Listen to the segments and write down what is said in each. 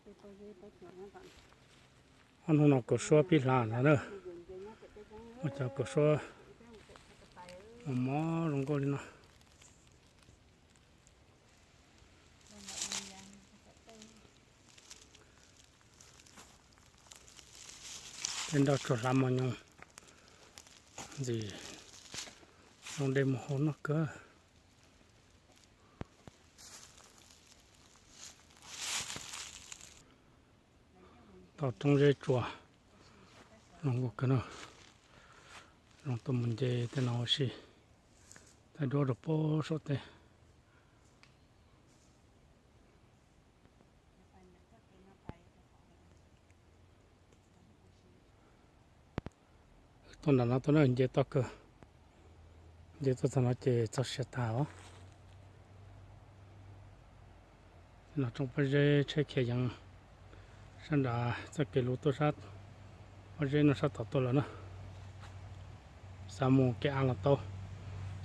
Ob hnub no kaum suab pib hlav no na, ua cov kaum suab mos mos zoo nkauj li no. Tej nroj tsuag hlav mos nyoos ntxim zoo dej mus haus noj kawg. Tau roob zeb tsuas zoo nkauj kawg na. Zoo tuaj mus nce tej no ua si, thaij duab rau puag saum tej. Tuaj nram no tuaj na, nce toj kawg, nce tuaj txog no ces txog siav tag os. No roob pob zeb tsheb khiav yees sab nrad, txoj kev lus tuaj sab pob zeb no sab tom tuaj lawm na. Xav mus kev av los tau,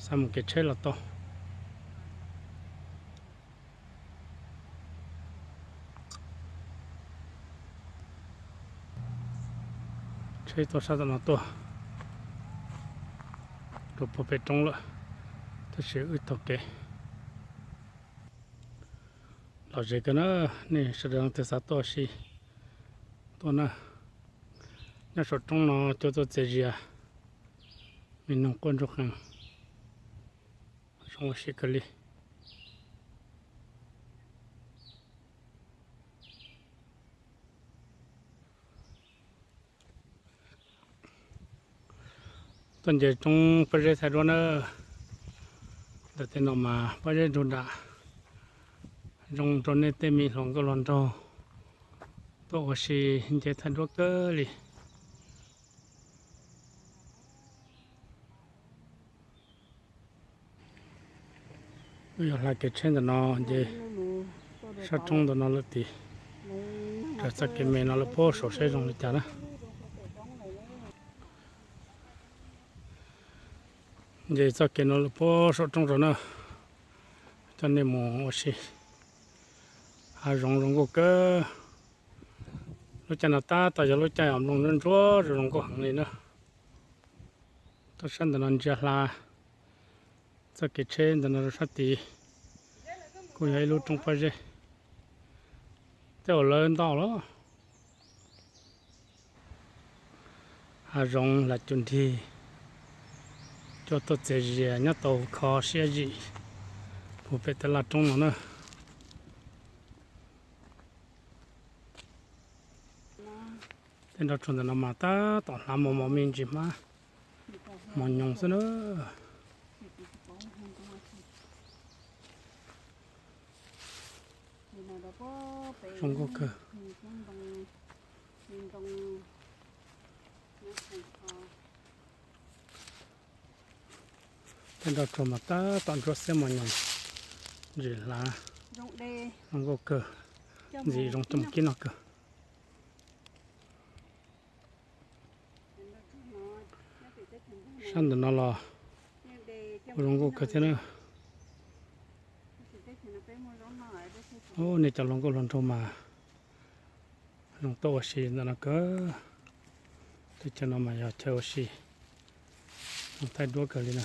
xav mus kev tsheb los tau. Tsheb tuaj sab tom no tuaj rau puag pem roob lawm, tab sis wb taug kev. Lom zem kawg na, nej sawv daws leej twg xav tuaj ua si tuaj na. Nyob saum roob no cua tuaj txias zias, me noog quaj ntsuag qees, zoo ua si kawg li. Tuaj nce roob pob zeb thaij duab na. Ntawm tej no mas pob zeb nrug nram, zoo rau nej tej me hluas nkauj hluas nraug tuaj ua si nce thaij duab kawg li. Wb yuav hla kev tsheb ntawm no nce sab roob ntawm no lawm tid, raws txoj kev me no lawm puag saum seb zoo li cas na. Nce txoj kev no lawm puag saum roob rau na, coj nej mus ua si. Hav zoov zoo nkauj kawg. Lub caij no tab tom yog lub caij uas nplooj ntsuab ntsuab zoo nkauj heev li na. Tuaj sab ntawm no ntsia hla txoj kev tsheb ntawm no rau sab tid, kuj yog ib lub roob pob zeb. Tej uas lawv ntoj los. Hav zoov lam cum nrig, cua tuaj txias zias nyob tau kho siab zim puag pem tej laj roob no na. Tej nroj tsuag ntawm no mas tab tom hlav mos mos me ntsis hmab, mos nyoos xwb na. Zoo nkauj kawg. Tej nroj tsuag mas tab tom ntsuab xiab mos nyoos, ntsis hlav, zoo nkauj kawg, ntxim zoo coj mus kib noj kawg. Sab ntawm no los kuj zoo nkauj kawg thiab na. Ub, nej cov hluas nkauj hluas nraug mas zoo tuaj ua si ntawm no kawg. Teb chaws no mas yog chaw ua si, zoo thaij duab kawg li na.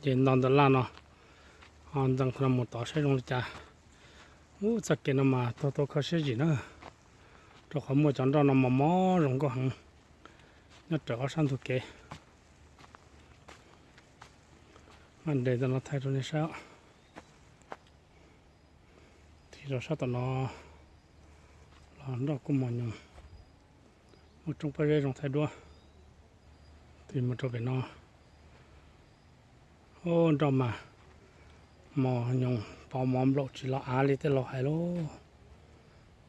Ces nto ntawm laj no, ho ntxeev qhov no mus tod saib zoo li cas. Ub, txoj kev no mas tuag tau kho siab zim na, rau qhov muaj cov nroj no mos mos zoo nkauj heev nyob raws ob sab ntug kev. Maj nres ntawm no thaij rau nej saib. Tig rau sab tom no los nroj kuj mos nyoos, muaj roob pob zeb zoo thaij duab. Tig mus rau pem no, ub, nroj mas mos nyoos pov mov nplaum tsis los av li tej laus hais lauj.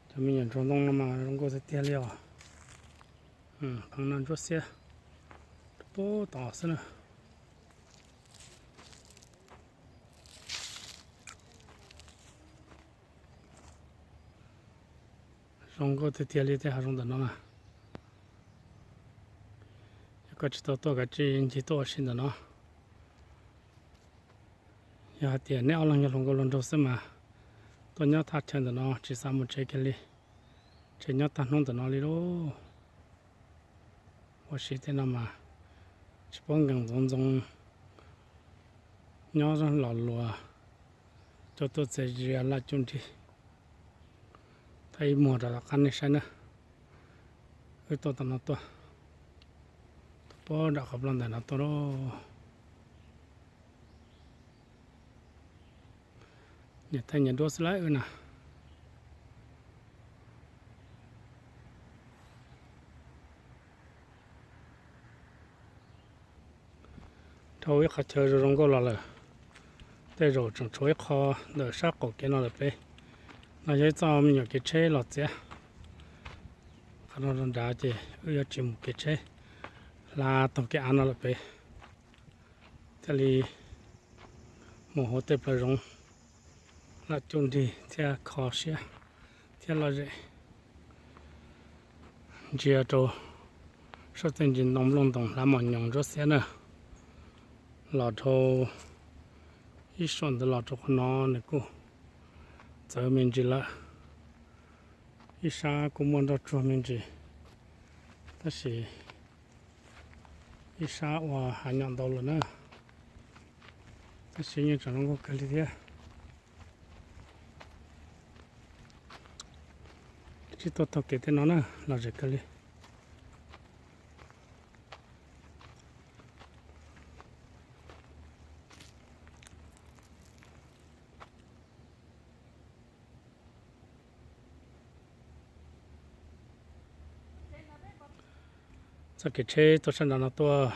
Cov me nyuam ntsuag ntoo no mas zoo nkauj tiag tiag li os. Pheev no ntsuab xiab puag tod xwb na. Zoo nkauj tiag tiag li tej hav zoov ntawm no na. Yog koj tsis tau tuaj kav tsij ncig tuaj ua si ntawm no. Yog hais tias neb ob leeg yog hluas nkauj hluas nraug xwb mas tuaj nyob thaj chaw ntawm no tsis xav mus tsev kiag li, tseem nyob tag hnub ntawm no li lauj. Ua si tej no mas tsis paub nkees ntxoov ntxoo, nyob los luas, cua tuaj txias zias laj cuj nrig. Thaij ib muag rau tom qab nej saib na. Wb tuaj tom no tuaj, tuaj puag nram qhov ploj ntawm no tuaj lauj. Nyias thaij nyias duab xwb lauj wb na. Dhau ib qhov chaw zoo zoo nkauj los lawm, tej zaum tseem tshuav ib qho ntawm sab qaum kev no lawm pem. No yog ib txoj me nyuam kev tsheb los txiav. Qhov no rau nrad ces wb yuav tsis mus kev tsheb, hla taug kev av no lawm pem, thiaj li mus hauv tej plaws zoov laj cuj nrig thiab kho siab thiab lom zem. Ntsia rau saum tej ntsis ntoo nplooj ntoos hlav mos nyoos ntsuab xiab na. Los dhau ib suam ntawd los rau qhov no nws kuj txawv me ntsis lawm. Ib sab kuj muaj nroj tsuag me ntsis, tab sis ib sab ua hav nyom ntau lawm na, tab sis yeej tseem zoo nkauj kawg li thiab. Sib tuaj taug kev tej no na, lom zem kawg li. Txoj kev tsheb tuaj sab nrad no tuaj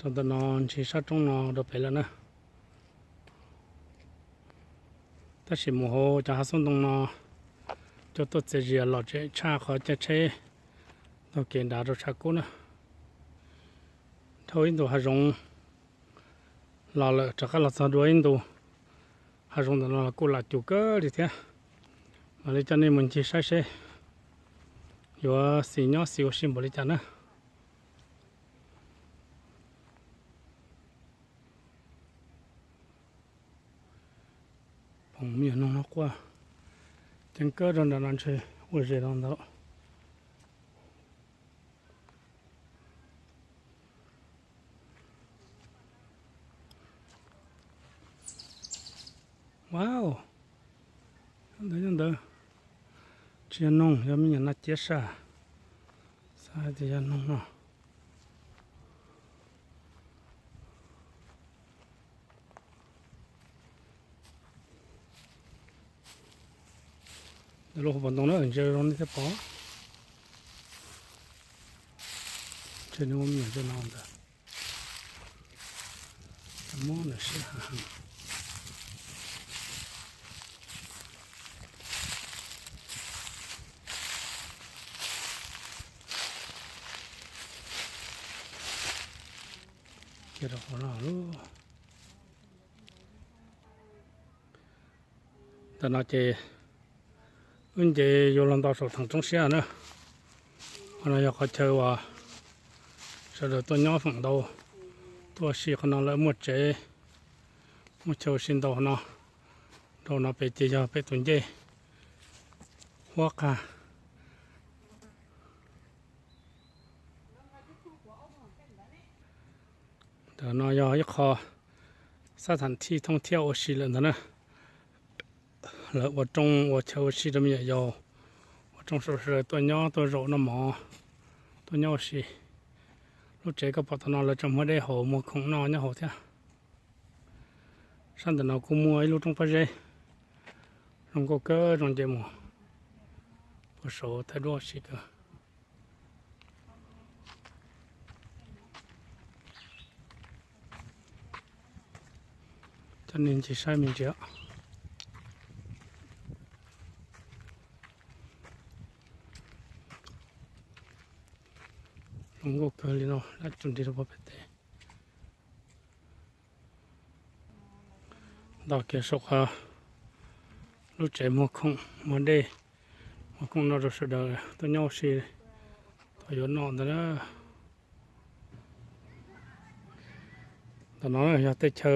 rau ntawm no ncig sab roob no rau pem lawm na. Tab sis mus hauv cov hav xub ntoo no, cua tuaj txias zias lom zem tshaj qhov caij tsheb taug kev nrad rau tshav kub na. Dhau ib ntu hav zoov los lawm rov qab los txog dua ib ntu. Hav zoov ntawm no los kuj lam cum kawg li thiab. Mam li coj nej mus ncig saib seb yuav xis nyob xis ua si npaum li cas na. Pom me nyuam noog no quaj ceev kawg rau nram no ntshe ua zes los ntawd. Wow, nyob ntawd nyob ntawd, tsis yog noog, yog me nyuam no ciav saj, xav hais tias yog noog no. Ntawm lub hauv paus ntoo na ntsia zoo nej thiaj pom. Ntshe nws ua me nyuam zoo no ntag. Mob nws siab heev. Kiag rau qhov no lauj. Ntawm no ces wb nce yuav los ntau saum theem roob siab na. Qhov no yog qhov chaw uas sawv daws tuaj nyob feem ntau, tuaj ua si qhov no lawv muaj tsev, muaj chaw ua si ntau qhov no. Dhau no pem ces yog pem tus ncej Huab Qag. Ntawm no yog ib qho xab tham thij thoob thiab ua si lawm ntag na. Lawv ua rooj ua chaw ua si rau me nyuam yaus, ua rooj saum sawv daws tuaj nyob tuaj zaum noj mov, tuaj nyob ua si. Lub tsev koj pom tom no lawv tseem muag dej haus muag khoom noj nyob hauv thiab. Sab ntawm no kuj muaj ib lub roob pob zeb zoo nkauj kawg zoo nce mus puag saud thaij duab ua si kawg. Coj nej ncig saib me ntsis. Zoo nkauj kawg li no, laj tsuj nrig rau puag pem teb. Nto kiag saum qhov lub tsev muag khoom muag dej, muag khoom noj rau sawv daws tuaj nyob ua si thaum yuav noj ntawd na. Ntawm no yog tej chaw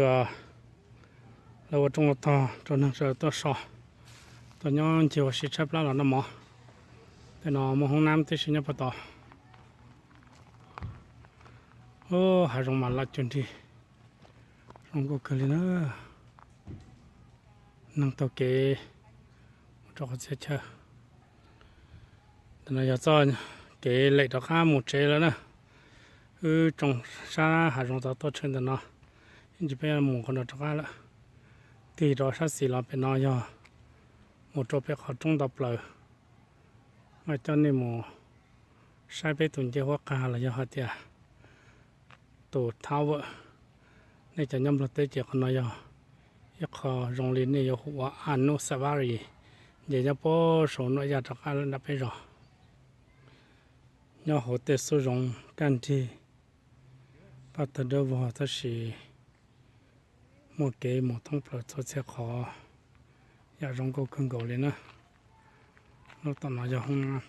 lawv ua rooj ua tog rau neeg sawv daws tuaj so, tuaj nyob ncig ua si tshaib plab los noj mov. Tej no muaj hoob nab tib si nyob puag tod. Hav zoov mas laj cuag nrig, zoo nkauj kawg li na. Neeg taug kev mus rau qhov txhia chaw. Ntawm no yog txoj kev lem rov qab mus tsev lawm na. Wb tsoo sab hav zoov tod tuaj tshwm ntawm no, ib ntsis peb mus qhov no rov qab lawm. Tig rau sab xis los pem no yog mus rau pem qhov roob ntau plaws. Mam coj nej mus saib peb tus ncej huab qag los yog hais tias tus tower. Nej cov nyob Nplog teb ces qhov no yog ib qho zoo li nej yuav hu ua Anus Safari, nce nyob puag saum Nuam Yaj rov qab nram peb zos. Nyob hauv tej xub zoov kaj nrig, paj tawg dawb vog tab sis muaj kev mus thoob plaws txhua txhia qhov, yam zoo nkauj kawg nkaus li na. Lub tom no yog hoob nab.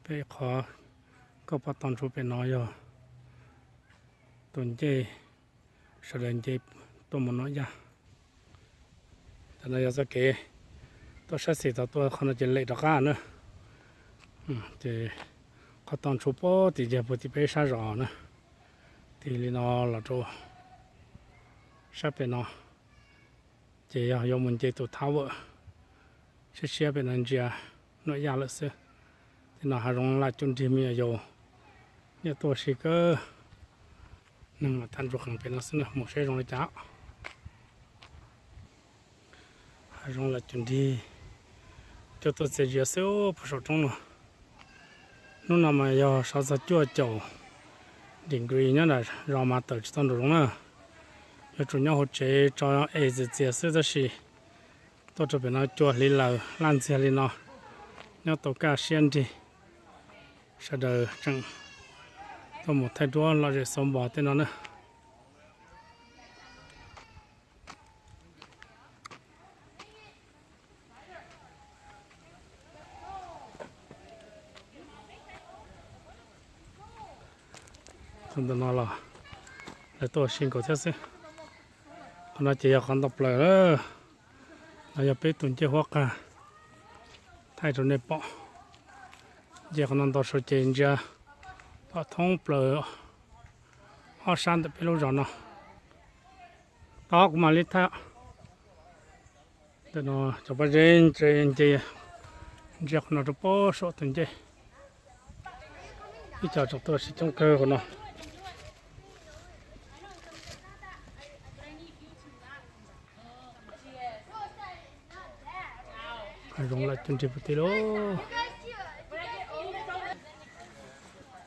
Pem qhov kauj poj tog ntsuv pem no yog tus ncej sawv daws nce tuaj mus Nuam Yaj. Ntawm no yog txoj kev tuaj sab xis tod tuaj, qhov no ces lem rov qab na. Ces qhov tog ntsuv puag tim yog puag tim peb sab zos na. Tig li no los rau sab pem no ces yog yuav mus nce tus tower. Siab siab pem no ntsia Nuam Yaj lawm xwb. Tej no hav zoov laj cuag nrig me nyuam yaus, nyiam tuaj si kawg. Neeg mas tag nrho qees pem no xwb na, mus seb zoo li cas. Hav zoov laj cuag nrig, cua tuaj txias zias xwb puag saum roob no. Hnub no mas yog sawv txog cuaj caum degree nyob nram zos mas tawm tsis tau nraum zoov na. Yuav tsum nyob hauv tsev tso es txias txias xwb tab sis tuaj rau pem no cua hliv laws laj ntxiag li no, nyob tau kaj siab nrig. Sawv daws tseem tuaj mus thaij duab lom zem xauv npos tej no na. Tus ntawm no los lawv tuaj ua si nkaus thiab xwb. Qhov no ces yog qhov ntau plaws lawm. No yog peb tus ncej huab qag, thaij rau nej pom. Nce qhov no ntau saud ces ntsia pom thoob plaws ob sab ntawm peb lub zos no. Tod kuv mam li thaij. Ntawm no cov pob zeb nce, ntsia qhov no rau puag saum tus ncej. Ib co tseem tuaj sib coob kawg qhov no. Hav zoov laj cuag nrig puag tim lawm.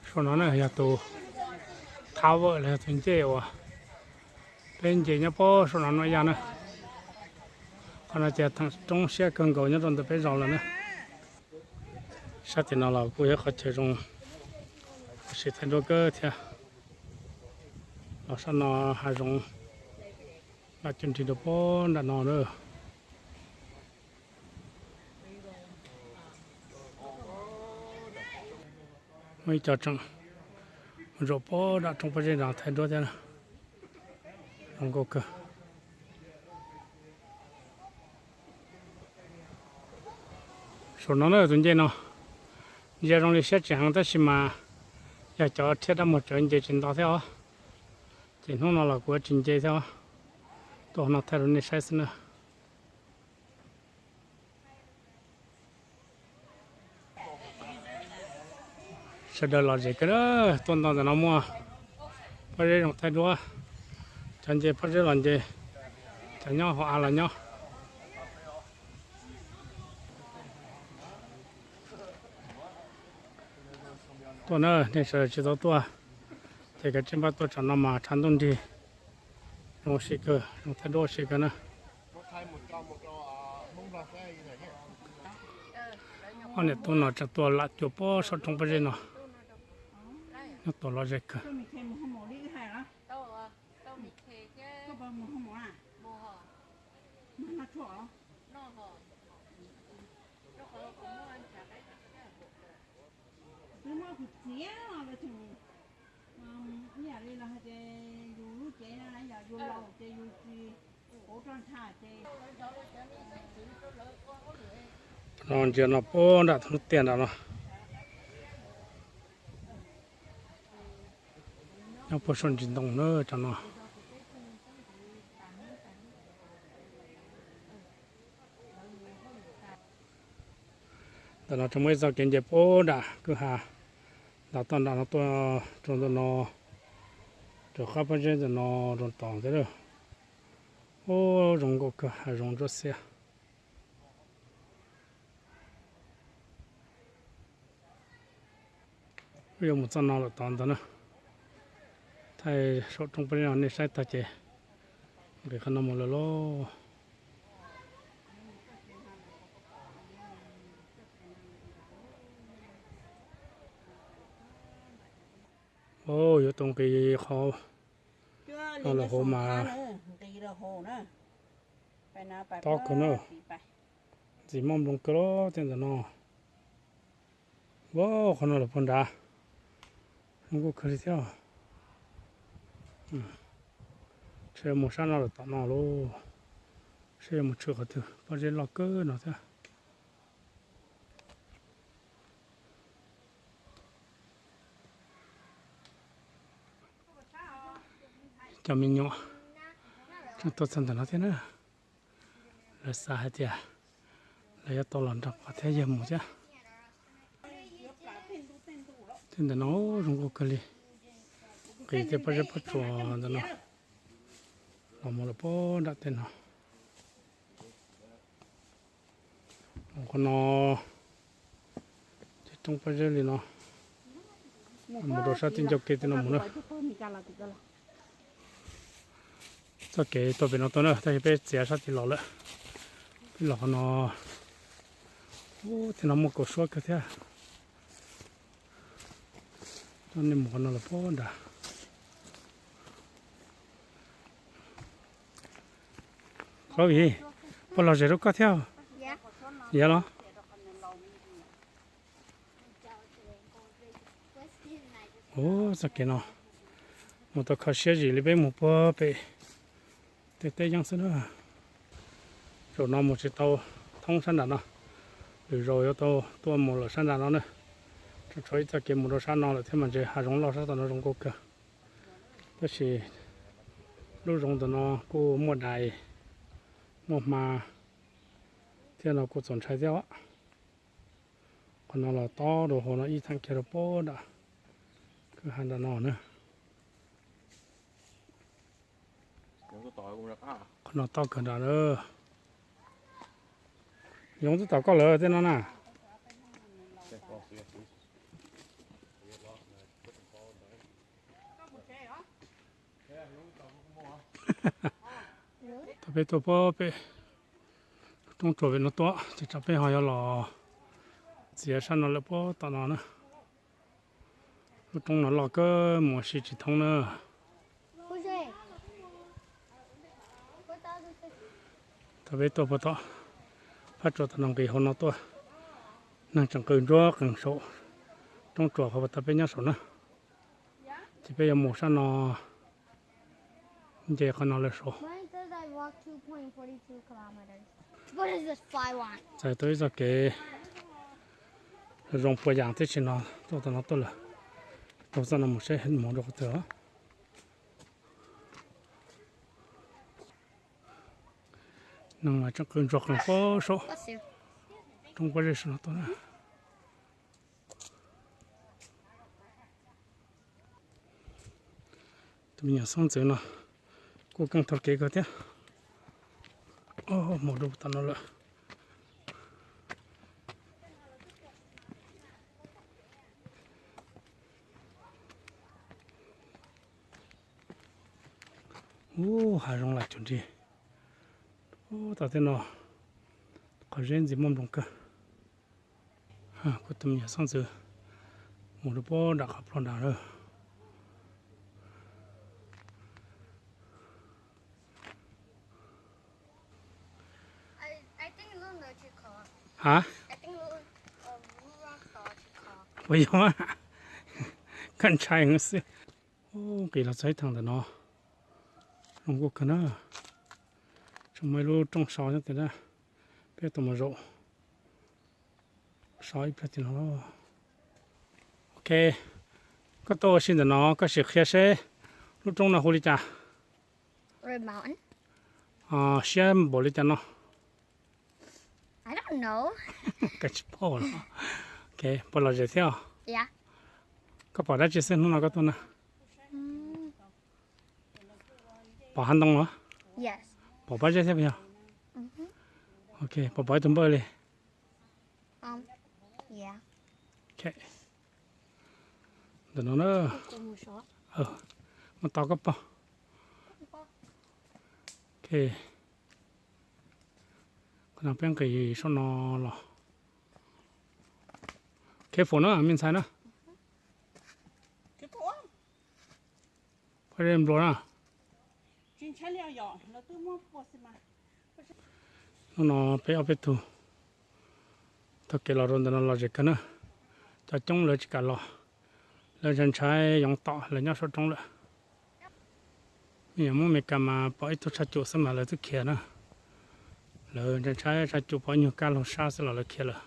Saum no na yog tus tower los yog tus ncej uas peb nce nyob puag saum no Nuam Yaj na. Qhov no ces theem roob siab kawg nkaus nyob rau ntawm peb zos lawm na. Sab tim no los kuj yog qhov chaw zoo ua si thaij duab kawg thiab. Los sab no hav zoov laj cuag nrig rau puag nram no na. Muaj ib co tseem mus zaum puag nram roob pob zeb no thaij duab thiab. Zoo nkauj kawg. Saum no na tus ncej no, ntsia zoo li siab tsis heev tab sis mas yog cov rhiab dab muag tsawv nce tsis nto thiab os. Ces hnub no los kuv yuav tsis nce thiab os. Tuaj no thaij rau nej saib xwb na. Sawv daws lom zem kawg, tuaj nto ntawm no muaj pob zeb zoo thaij duab. Cov nce pob zeb los nce, cov nyob hauv av los nyob. Tuaj na, nej sawv daws tsis tau tuaj ces kav tsij npaj tuaj tsam no mas tshav ntuj nrig. Zoo ua si kawg, zoo thaij duab ua si kawg na. Ob niam tub no tseem tuaj lam cuag puag saum roob pob zeb no, nyob tuaj lom zem kawg. No ntsia no puag nram lub tiaj nram no. Nyob puag saum ntsis ntoo na cov no. Ntawm no tseem muaj ib txoj kev nce puag nram kwj ha, nram toj nram no tuaj rau ntawm no, rau qab pob zeb ntawm no rau tod thiab lawm. Ub, zoo nkauj kawg, hav zoov ntsuab xiab. Wb yuav mus txoj no lawm tod ntag na. Thaij saum roob pob zeb no nej saib tag ces nqis qhov no mus lawm lauj. Yuav tau nqis qhov no los hauv mas tob kawg na. Ntxim mob nploos kawg lauj tej ntawm no. Ua qhov no los puag nrad, zoo nkauj kawg li thiab. Seb yuav mus sab no lawm tom no lauj, seb yuav mus tshwm qhov twg, pob zeb loj kawg no thiab. Cov me nyuam tseem tuaj txog ntawm no thiab na. Lawv xav hais tias lawv yuav tau los nrog pog thiab yawg mus thiab. Tej ntawm no zoo nkauj kawg li, nqis tej pob zeb pob tsuas ntawm no los mus lawm puag nram tej no. Mus qhov no, ces roob pob zeb li no, mus rau sab tej ncauj ke tej no mus na. Txoj kev tuaj pem no tuaj na, tab sis peb txiav sab tid los lawm. Peb los qhov no, ub, tej no muaj kaus suab kawg thiab. Coj nej mus qhov no los puag nrad. Qhov vim, puas lom zem rau koj thiab? Yav los. Ub, txoj kev no mus tau kho siab zim li peb mus puag pem tej teb yeeb xwb na. Zaum no mus tsis tau thoob sab nram no, lwm zaus yuav tau tuaj mus lawm sab nram no na. Tseem tshuav ib txoj kev mus rau sab no lawm thiab mas ntshe hav zoov loj sab tom no zoo nkauj kawg. Tab sis lub zoov ntawm no kuj muaj dais, muaj hma thiab no kuj txaus ntshai thiab os. Qhov no los tob rau hauv no ib theem kiag rau puag nram kwj ha nram no na. Qhov no tob kawg nram na. Yoov twb tom koj lawm tej no na. Thaum peb tuaj puag pem roob tsuas pem no tuaj ces tsam peb ho yuav los txiav sab no lawm puag tom no na. Lub roob no loj kawg mus ua si tsis thoob na. Thaum peb tuaj puag tom phab tsuas tom no nqis hauv no tuaj, neeg tseem qw ntsuag qees saum roob tsuas qhov puag ta peb nyob saum na. Ces peb yuav mus sab no, nce qhov no lawm saud. Txais tau ib txoj kev zoo puas yam tib si no tuaj tom no tuaj lawm. Taug txoj no mus seb mus rau qhov twg os. Neeg mas tseem qw ntsuag qees puag saum roob pob zeb saum no tuaj na. Tus me nyuam xeeb ntxwv no kuj keej thaum kev kawg thiab. Mus rau tom no lawm. Ub, hav zoov lam cuag nrig. Ub, tom tej no qhov zeb ntxim muaj nploos kawg. Kuv tus me nyuam xeeb ntxwv mus rau puag nram qhov plho nrad lawm. Ha, Puas yog? Koj ntshai heev xwb. Nqis los txog ib thaum ntawm no, zoo nkauj kawg na. Tseem muaj ib lub rooj so nyob tiag na. Peb tus mus zaum so ib pliag tim no. Ok, koj tuaj ua si ntawm no koj sim qhia seb lub roob no hu li cas? Siab npaum li cas no? Koj tsis paub los? Ok, puas lom zem thiab os? Koj pom dab tsi xwb hnub no koj tuaj na? Pom hav ntoo los? Pom pob zeb thiab puas yog? Ok, pom pom ib tug npawj li. Ntawm no na. Muab tau koj pog. Ok, qhov no peb nqis saum no los. Careful na me ntxhais na. Pob zeb nplua na. Hnub no peb ob peb tug taug kev los rau ntawm no los zem kawg na. Cov coob lawv tsis kam los, lawv ntshai ntshai yoov tom lawv nyob saum roob lawm. Me nyuam Hmoob Amelikas mas pom ib tug tshav cum xwb mas lawv twb khiav na. Lawv ntshai ntshai tshav cum pom ib nyuag kab laug sab xwb los lawv khiav lawm.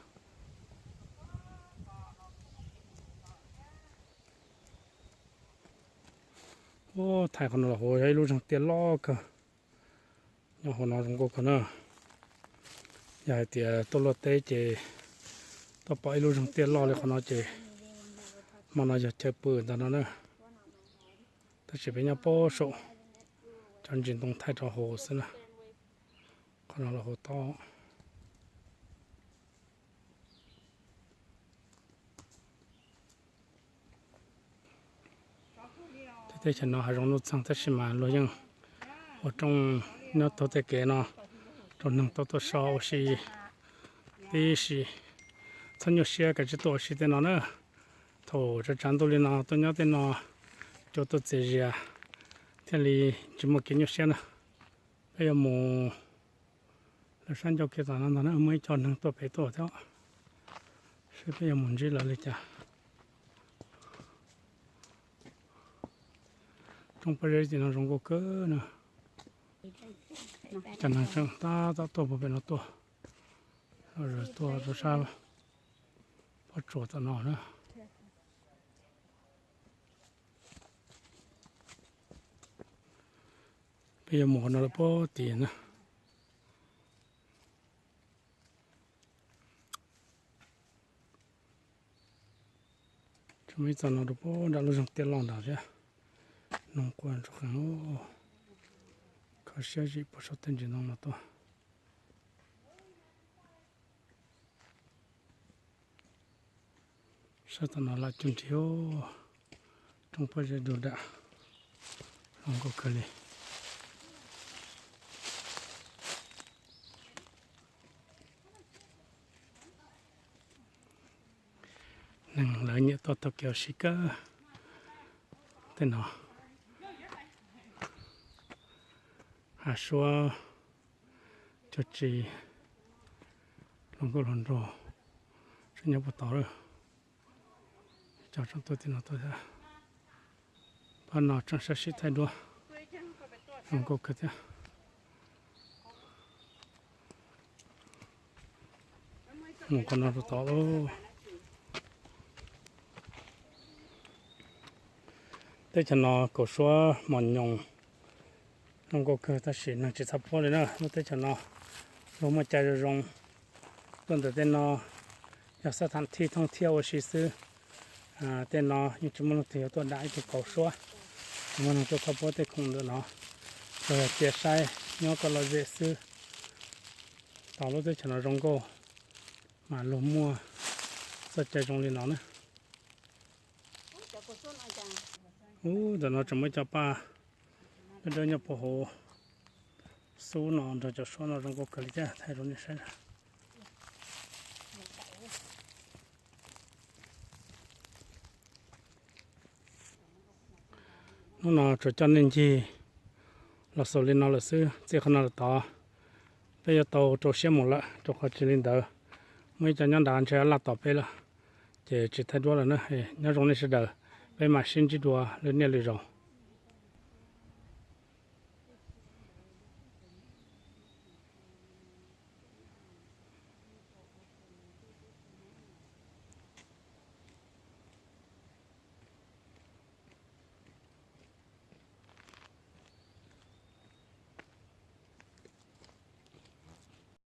Ub, thaij qhov no los hauv yog ib lub zeeg tiaj loj kawg. Nyob hauv no zoo nkauj kawg na. Yog hais tias tuaj luaj teb ces tuaj pom ib lub zeeg tiaj loj li qhov no ces hmo no yog chaw pw ntag no na. Tab sis peb nyob pob saum cov ntsis ntoo thaij rau hauv xwb na. Qhov no los hauv toj. Teb chaws no hav zoov nuj txeeg tab sis mas luag yeej ua rooj nyob taug tej kev no rau neeg tuaj tuaj so ua si tib si. Txhob nyuaj siab, kav tsij tuaj ua si tej no na. Thaum tsav tsav ntuj li no tuaj nyob tej no, cua tuaj txias zias thiaj li tsis muaj kev nyuaj siab na. Peb yuav mus lawv sab ncauj kiag tom no ntag na, muaj ib co neeg tuaj pem tuaj thiab, seb peb yuav mus ntsib lawv li cas. Roob pob zeb tim no zoo nkauj kawg na. Cov neeg tseem tab tom tuaj puag pem no tuaj, tuaj rau sab pob tsuas tom no na. Peb yuav mus qhov no lawm pob tid na. Tseem muaj ib txoj no rau puag nram lub zeeg tiaj loj ntawd thiab. Noog quaj ntsuag qees, kho siab zim puag saum tej ntsis ntoo no tuaj. Sab tom no lam cuj nrig, roob pob zeb dug dam, zoo nkauj kawg li. Neeg lawv nyiam tuaj taug kev ua si kawg tej no. Hav suab cog tsis hluas nkauj hluas nraug tseem nyob puag tod lawm. Cov tseem tuaj tim no tuaj thiab. Pab no tseem sab sib thaij duab, zoo nkauj kawg thiab. Mus qhov no rau tod lauj. Teb chaws no kaum suab mos nyoos, zoo nkauj kawg tab sis neeg tsis txhob puab li na. Lub teb chaws no luag muaj cai zoo zoo, tuaj ntawm tej no yog xab tham thib thooj thiaj ua si xwb. Tej no yeej tsis muaj leej twg yuav tuaj dam ib tug kaum suab, tsis muaj neeg tuaj txhob puab tej khoom ntawm no. Luag yog cia saib nyob kom lom zem xwb. Tos lub teb chaws no zoo nkauj mas luag muaj txoj cai zoo li no na. Ub, ntawm no tseem muaj ib co paj dawb dawb nyob puag hauv xub no nrog cov suab no zoo nkauj kawg li thiab, thaij rau nej saib. Hnub no tsuas coj nej ncig los xaus li no lawm xwb, txij qhov no lawm tod peb yuav tau rau siab mus lawm, rau qhov tsis li ntawd muaj ib co nyob nrad ntshe laj tos peb lawm. Ces tsis thaij duab lawm na, nyob zoo nej sawv daws, peb mam sib ntsib dua lwm niaj lwm zaus.